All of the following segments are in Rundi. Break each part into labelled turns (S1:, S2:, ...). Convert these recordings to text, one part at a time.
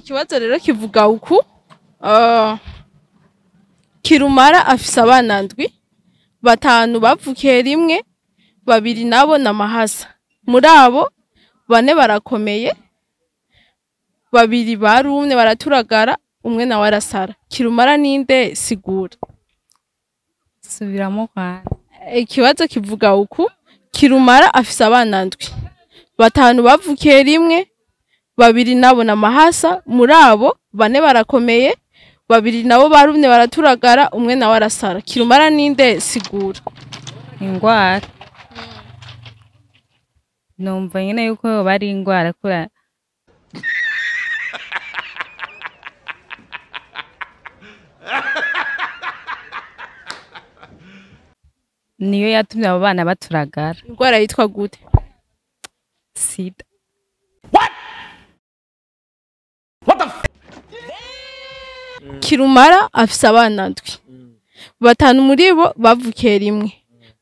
S1: Ikibazo rero kivuga uku: Kirumara afise abana ndwi, batanu bavukiye rimwe, babiri nabo na mahasa. Muri abo bane barakomeye, babiri barumye baraturagara, umwe nawe arasara. Kirumara ninde? Sigura.
S2: Subiramo kwanza.
S1: Ikibazo kivuga uku: Kirumara afise abana ndwi, batanu bavukiye rimwe, babiri nabo na mahasa. Muri abo bane barakomeye, babiri nabo barumye baraturagara, umwe nawe arasara. Kirumara ninde? Sigura.
S2: Ingwara. Numva nyene yuko yoba ari ingwara kura. Niyo yatumye abo bana baturagara.
S1: Ingwara yitwa gute?
S2: Sida.
S1: Kirumara afise abana ndwi, batanu muri bo bavukiye rimwe,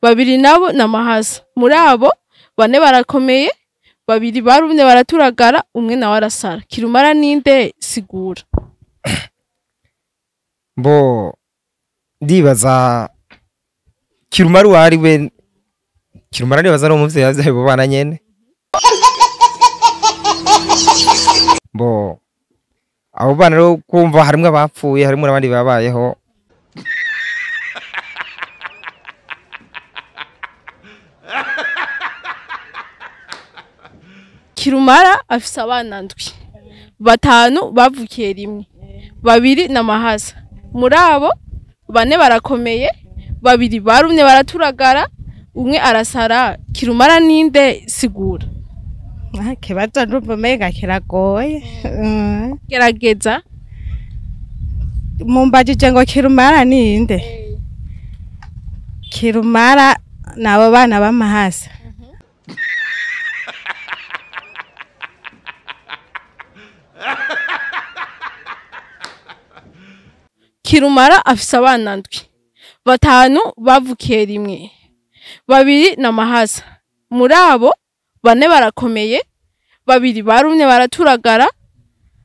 S1: babiri nabo na mahasa. Muri abo bane barakomeye, babiri barumye baraturagara, umwe nawe arasara. Kirumara ninde? Sigura.
S3: Bo ndibaza Kirumara uwo ari we. Kirumara ndibaza ari umuvyeyi yavyaye abo bana nyene. Bo abo bana rero kumva harimwo abapfuye, harimwo n'abandi babayeho.
S1: Kirumara afise abana ndwi, batanu bavukiye rimwe, babiri na mahasa. Muri abo bane barakomeye, babiri barumye baraturagara, umwe arasara. Kirumara ninde? Sigura.
S4: Ikibazo ndumva umenga kiragoye.
S1: Gerageza.
S4: Mumbajije ngo Kirumara ninde? Kirumara nabo bana b'amahasa.
S1: Kirumara afise abana ndwi, batanu bavukiye rimwe, babiri na mahasa. Muri abo bane barakomeye, babiri barumye baraturagara,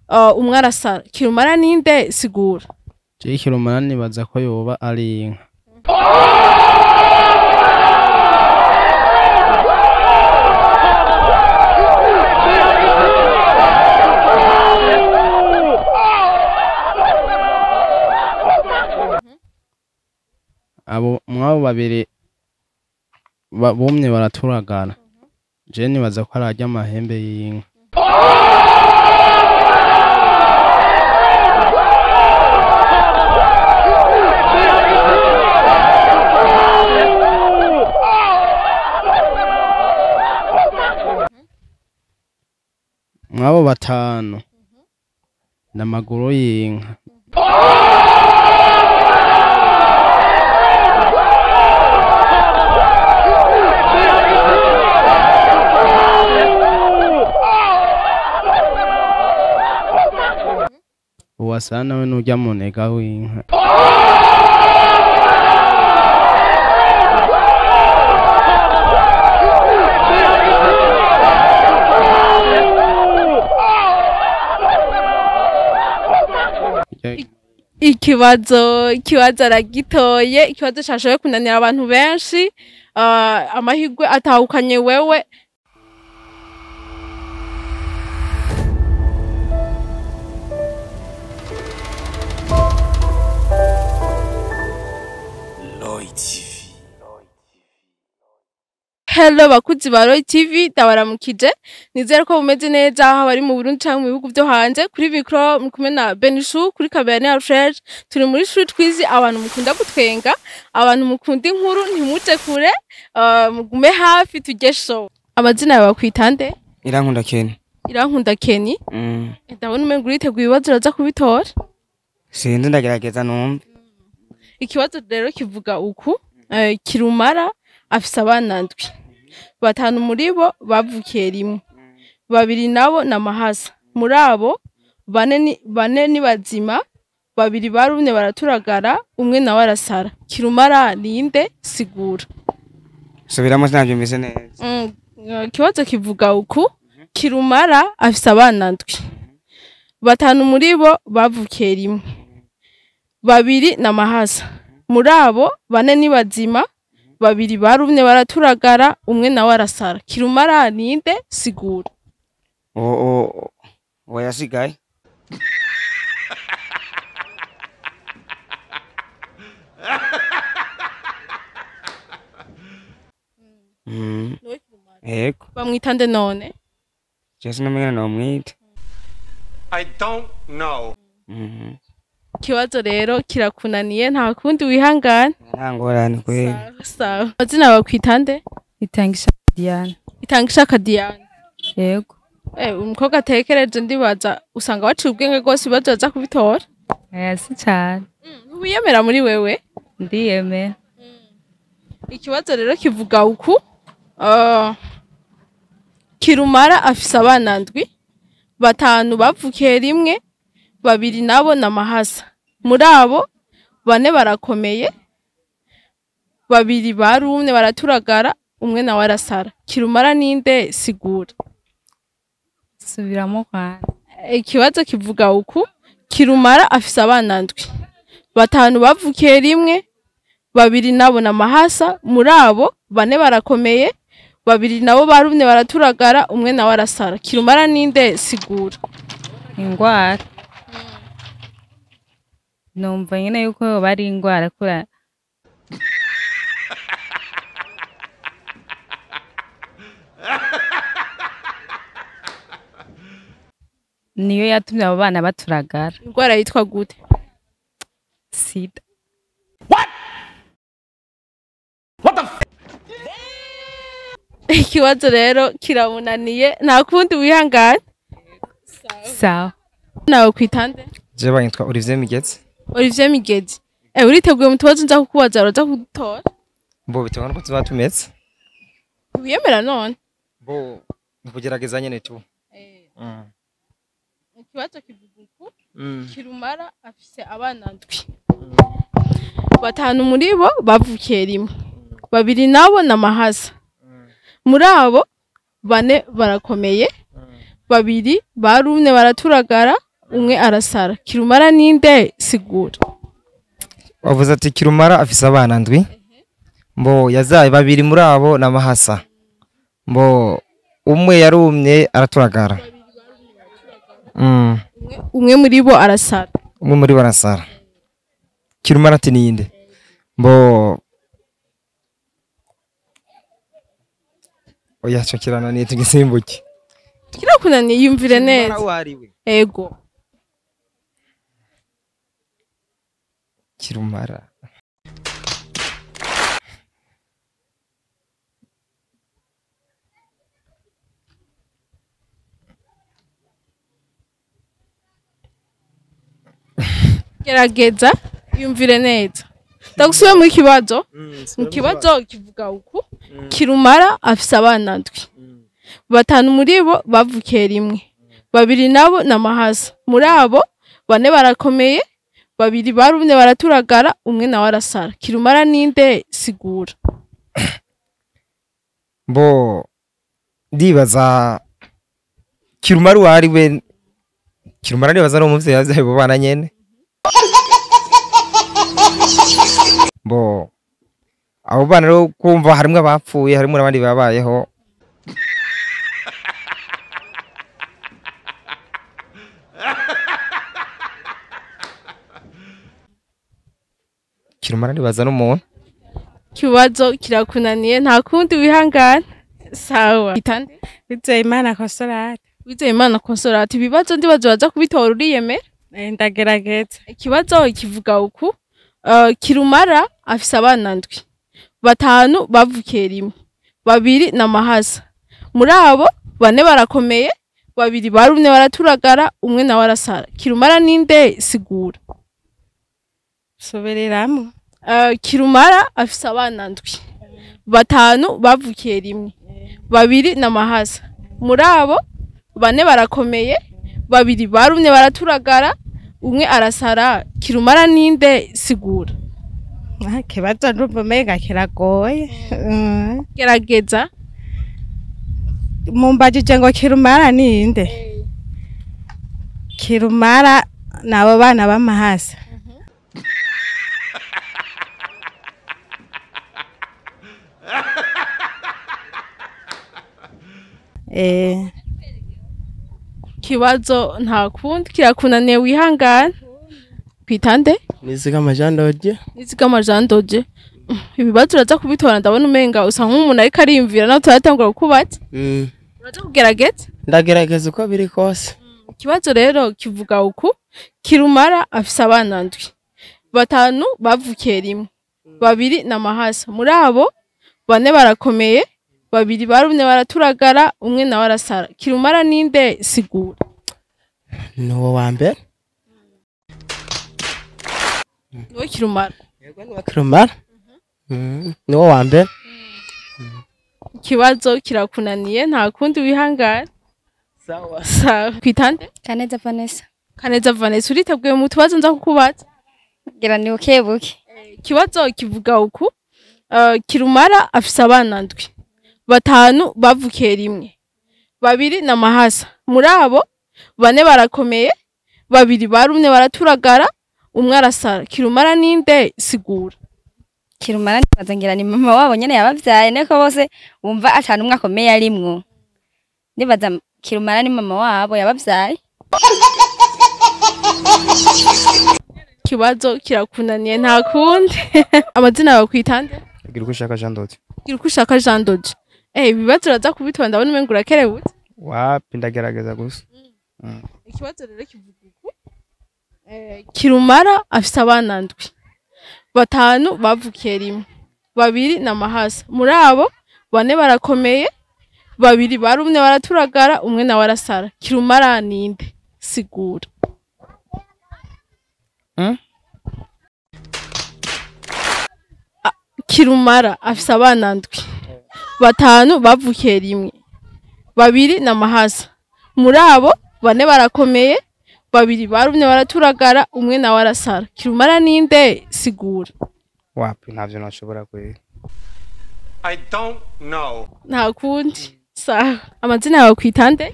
S1: umwe arasara. Kirumara ninde? Sigura.
S5: Je Kirumara nibaza ko yoba ari inka. Abo mwabo babiri bumye baraturagara, je nibaza ko ararya amahembe y'inka. Mwabo batanu n'amaguru y'inka. Uwasa nawe nurya munega w'inka.
S1: Ikibazo aragitoye. Ikibazo cashoboye kunanira abantu benshi. Amahirwe atahukanye wewe. Hello bakuzi ba Roy TV, ndabaramukije. Nizere ko mumeze neza aho bari mu Burundi canke mu bihugu vyo hanze. Kuri micro muri kumwe na Benishu, kuri kamera ni Alfred. Turi muri shuri twizi, abantu mukunda gutwenga, abantu mukunda inkuru, ntimuje kure, mugume hafi tujye show. Amazina yawe bakwitande?
S6: Irankunda Kenny.
S1: Irankunda Kenny. Ndabona umengo uriteguye ibibazo uraza kubitora.
S6: Sinzi, ndagerageza numve.
S1: Ikibazo rero kivuga uku: Kirumara afise abana ndwi, batanu muri bo bavukiye rimwe, babiri nabo na mahasa. Muri abo bane ni bazima, babiri barumye baraturagara, umwe nawe arasara. Kirumara ninde? Sigura.
S6: Subiramo sinavyumvise neza.
S1: Ikibazo kivuga uku: Kirumara afise abana ndwi, Batanu muri bo bavukiye rimwe, babiri na mahasa. Muri abo bane ni bazima, babiri barumye baraturagara, umwe nawe arasara. Kirumara ninde? Sigura.
S6: Uwo yasigaye. Yego.
S1: Bamwita nde none?
S6: Je sinamenye nomwita.
S7: I don't know.
S1: Ikibazo rero kirakunaniye, nta kundi wihangana.
S6: Nta ngorane kweli.
S1: Sawa. Amazina bakwita nde?
S2: Itangisha Diane.
S1: Itangishaka Diane.
S2: Yego.
S1: Umukobwa atekereje ndibaza usanga waciye ubwenge rwose, ibibazo baza kubitora.
S2: Si cyane.
S1: Wiyemera muri wewe?
S2: Ndiyemera.
S1: Ikibazo rero kivuga uku: Kirumara afise abana ndwi, batanu bavukiye rimwe, babiri nabo na mahasa. Muri abo bane barakomeye, babiri barumye baraturagara, umwe nawe arasara. Kirumara ninde? Sigura.
S2: Subiramo kwanza.
S1: Ikibazo kivuga uku: Kirumara afise abana ndwi, batanu bavukiye rimwe, babiri nabo na mahasa. Muri abo bane barakomeye, babiri nabo barumye baraturagara, umwe nawe arasara. Kirumara ninde? Sigura.
S2: Ingwara. Numva nyine yuko bari ingwara kura. Niyo yatumye abo bana baturagara.
S1: Ingwara yitwa gute?
S2: Sida.
S7: What? What the f?
S1: Ikibazo rero kiramunaniye, nta kundi wihangana.
S2: Sawa.
S1: Nawe kwitande?
S3: Je banyitwa Olivier Migezi.
S1: Olivier Migezi. Uriteguye mu tubazo nza kukubaza, uraza kudutora?
S3: Mbo bitewe nuko tuba tumeze.
S1: Wiyemera none?
S3: Mbo nikugerageza nyene tu.
S1: Ikibazo kivuga uku: Kirumara afise abana ndwi, batanu muri bo bavukiye rimwe, babiri nabo na mahasa. Muri abo bane barakomeye, babiri barumye baraturagara, umwe arasara. Kirumara ninde? Sigura.
S3: Wavuze ati Kirumara afise abana ndwi, mbo yazaye babiri muri abo na mahasa, mbo umwe yarumye araturagara,
S1: umwe muri bo arasara.
S3: Umwe muri bo arasara. Kirumara ati ninde? Mbo oya cyo kirananiye tugisimbuke.
S1: Kirakunaniye, yumvire neza. Ego.
S3: Kirumara.
S1: Gerageza yumvire neza. Ndagusubiye mu kibazo. Mu kibazo kivuga uku: Kirumara afise abana ndwi, batanu muri bo bavukiye rimwe, babiri nabo na mahasa. Muri abo bane barakomeye, babiri barumye baraturagara, umwe nawe arasara. Kirumara ninde? Sigura.
S3: Mbo ndibaza Kirumara uwari we. Kirumara ndibaza no muvyeyi yavyaye abo bana nyene. Mbo abo bana rero kumva harimwe abapfuye, harimwe n'abandi babayeho. Kirumara ndibaza n'umuntu.
S1: Ikibazo kirakunaniye, nta kundi wihangana. Sawa. Itande?
S4: Wizeyimana Consolate.
S1: Wizeyimana Consolate. Ibibazo ndibaza baza kubitora, uriyemera?
S4: Ndagerageza.
S1: Ikibazo kivuga uku: Kirumara afise abana ndwi, batanu bavukiye rimwe, babiri na mahasa. Muri abo bane barakomeye, babiri barumye baraturagara, umwe nawe arasara. Kirumara ninde? Sigura.
S4: Subiriramo.
S1: Kirumara afise abana ndwi, batanu bavukiye rimwe, babiri na mahasa. Muri abo bane barakomeye, babiri barumye baraturagara, umwe arasara. Kirumara ninde? Sigura.
S4: Ikibazo ndumva umenga kiragoye.
S1: Gerageza.
S4: Mumbajije ngo Kirumara ninde? Kirumara nabo bana b'amahasa.
S1: Kibazo nta kundi kirakunaniye wihangana. Kwitande?
S8: Nizigama Jean Dodge.
S1: Nizigama Jean Dodge. Ibibazo uraza kubitora ndabona umenga usa nk'umuntu ariko arimvira nawe turatangura kukubaza. Uraza kugerageza?
S8: Ndagerageza uko biri kose.
S1: Ikibazo rero kivuga uku: Kirumara afise abana ndwi, batanu bavukiye rimwe, babiri na mahasa. Muri abo bane barakomeye, babiri barumye baraturagara, umwe nawe arasara. Kirumara ninde? Sigura.
S8: Nuwo wa mbere.
S1: Nuwo Kirumara.
S8: Yego nuwo Kirumara. Nuwo wa mbere.
S1: Ikibazo kirakunaniye nta kundi wihangana.
S8: Sawa.
S1: Sawa. Kwitande?
S9: Kaneza Vanessa.
S1: Kaneza Vanessa, uriteguye mu tubazo nza kukubaza?
S9: Ngira ni ukebuke.
S1: Ikibazo kivuga uku: Kirumara afise abana ndwi, batanu bavukiye rimwe, babiri na mahasa. Muri abo bane barakomeye, babiri barumye baraturagara, umwe arasara. Kirumara ninde? Sigura.
S9: Kirumara nibaza ngira ni mama wabo nyene yabavyaye, niko bose wumva atanu umwe akomeye arimwo. Nibaza Kirumara ni mama wabo yabavyaye.
S1: Kibazo kirakunaniye nta kundi. Amazina yawe kwitande?
S6: Gira uko ushaka Jean Dodge.
S1: Gira uko ushaka Jean Dodge. Ibibazo uraza kubitora ndabona umenga urakerebutse.
S6: Wapi, ndagerageza gusa.
S1: Ikibazo rero kivuga uku: Kirumara afise abana ndwi, batanu bavukiye rimwe, babiri na mahasa. Muri abo bane barakomeye, babiri barumye baraturagara, umwe nawe arasara. Kirumara ninde? Sigura. Kirumara afise abana ndwi, batanu bavukiye rimwe, babiri na mahasa. Muri abo bane barakomeye, babiri barumye baraturagara, umwe nawe arasara. Kirumara ninde? Sigura.
S6: Wapi, ntavyo nashobora kwera.
S7: I don't know.
S1: Nta kundi. Sawa. Amazina yawe kwitande?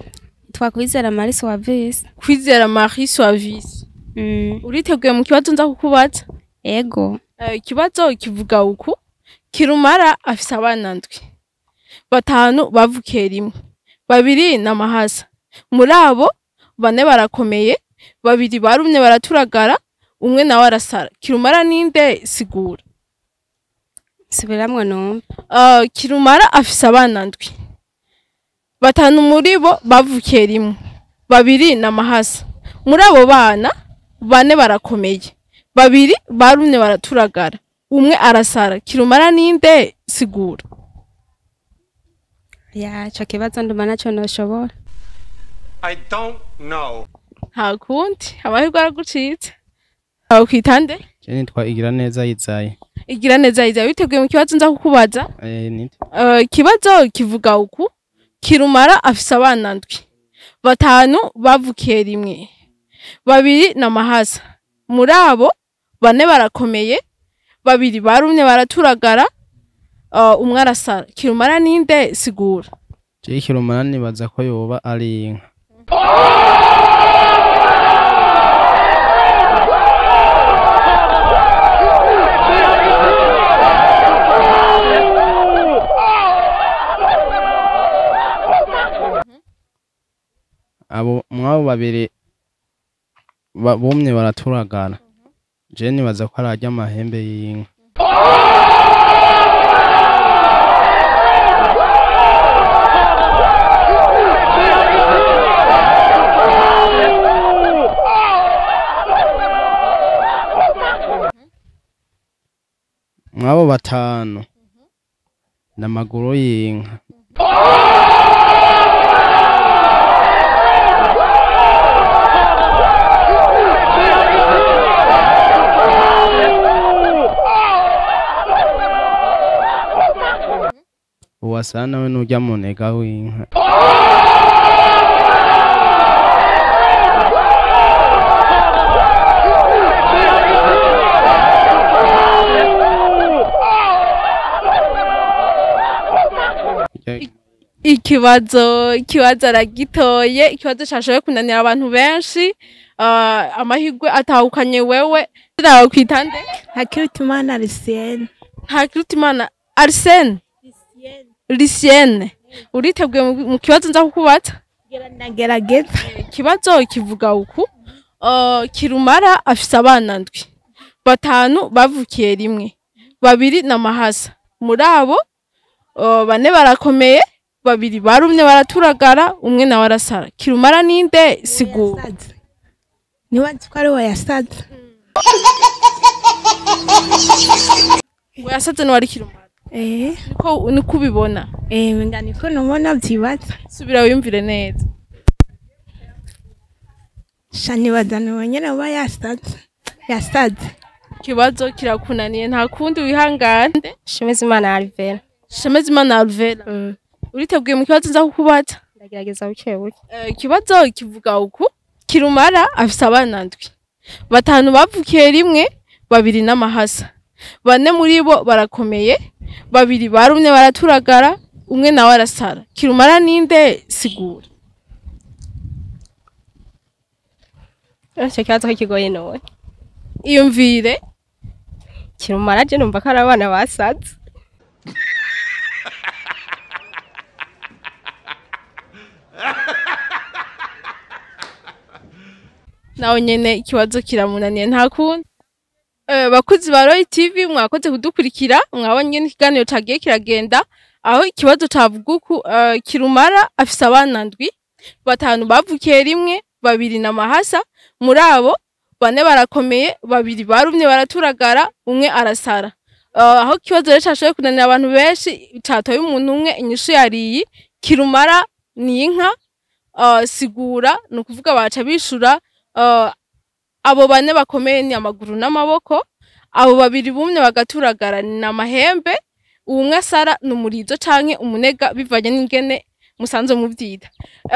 S9: Twakwizera Marie Suavis.
S1: Kwizera Marie Suavis. Uriteguye mu kibazo nza kukubaza?
S9: Ego.
S1: Ikibazo kivuga uku: Kirumara afise abana ndwi, batanu bavukiye rimwe, babiri na mahasa. Muri abo bane barakomeye, babiri barumye baraturagara, umwe nawe arasara. Kirumara ninde? Sigura.
S4: Subiramwo numva.
S1: Kirumara afise abana ndwi, batanu muri bo bavukiye rimwe, babiri na mahasa. Muri abo bana bane barakomeye, babiri barumye baraturagara, umwe arasara. Kirumara ninde? Sigura.
S4: Ya, ico kibazo ndumva naco noshobora.
S7: I don't know.
S1: Nta kundi, amahirwe aragucitse. Aho kwitande?
S5: Je nitwa Igiraneza Izayi.
S1: Igiraneza Izayi, witeguye mu kibazo nza kukubaza?
S5: Nite.
S1: Ikibazo kivuga uku: Kirumara afise abana ndwi, batanu bavukiye rimwe, babiri na mahasa. Muri abo bane barakomeye, babiri barumye baraturagara, umwe arasara. Kirumara ninde? Sigura.
S5: Je Kirumara nibaza ko yoba ari inka. Abo mwabo babiri bumye baraturagara, je nibaza ko ararya amahembe y'inka. Mwabo batanu n'amaguru y'inka. Uwasa nawe nurya munega w'inka.
S1: Ikibazo aragitoye, ikibazo cashoboye kunanira abantu benshi. Amahirwe atahukanye wewe. Nawe kwitande?
S4: Ntakirutimana Lucienne.
S1: Ntakirutimana Arsene Lucienne, uriteguye mu kibazo nza kukubaza?
S4: Ndagerageza.
S1: Ikibazo kivuga uku: Kirumara afise abana ndwi, batanu bavukiye rimwe, babiri na mahasa. Muri abo bane barakomeye, babiri barumye baraturagara, umwe nawe arasara. Kirumara ninde? Sigura.
S4: Nibazi ko ari we yasaze.
S1: Ngo yasaze niwari Kirumara?
S4: Eh.
S1: Niko ubibona?
S4: Eh, nga niko nubona vyibaza.
S1: Subira wiyumvire neza.
S4: Sha nibaza niwe nyene uba yasaze. Yasaze.
S1: Ikibazo kirakunaniye, nta kundi, wihangane.
S9: Shemezimana Alvera.
S1: Shemezimana Alvera, uriteguye mu kibazo nza kukubaza?
S9: Ndagerageza buke buke.
S1: Ikibazo kivuga uku: Kirumara afise abana ndwi, batanu bavukiye rimwe, babiri n'amahasa. Bane muri bo barakomeye, babiri barumye baraturagara, umwe nawe arasara. Kirumara ninde? Sigura.
S9: Ico kibazo ko kigoye none.
S1: Iyumvire.
S9: Kirumara je numva ko ari abana basaze.
S1: Nawe nyene ikibazo kiramunaniye, nta kundi. Bakuzi ba Roy TV, mwakoze kudukurikira. Mwabonye n'ikiganiro cagiye kiragenda, aho ikibazo cavuga uku: Kirumara afise abana ndwi, batanu bavukiye rimwe, babiri na mahasa. Muri abo bane barakomeye, babiri barumye baraturagara, umwe arasara. Aho ikibazo rero cashoboye kunanira abantu benshi, catoye umuntu umwe. Inyishu yariyi: Kirumara ni inka. Sigura, ni ukuvuga baca bishura abo bane bakomeye ni amaguru n'amaboko, abo babiri bumye bagaturagara ni amahembe, umwe asara ni umurizo canke umunega, bivanye n'ingene musanzwe muvyita.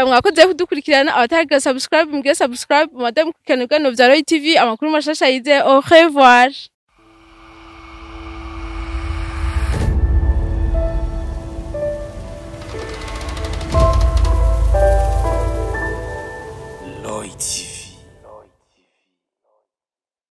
S1: Mwakoze kudukurikirana. Abataragira subscribe, mugire subscribe, madame, mukurikirana ibiganiro vya Roy TV, amakuru mashasha yize. Au revoir.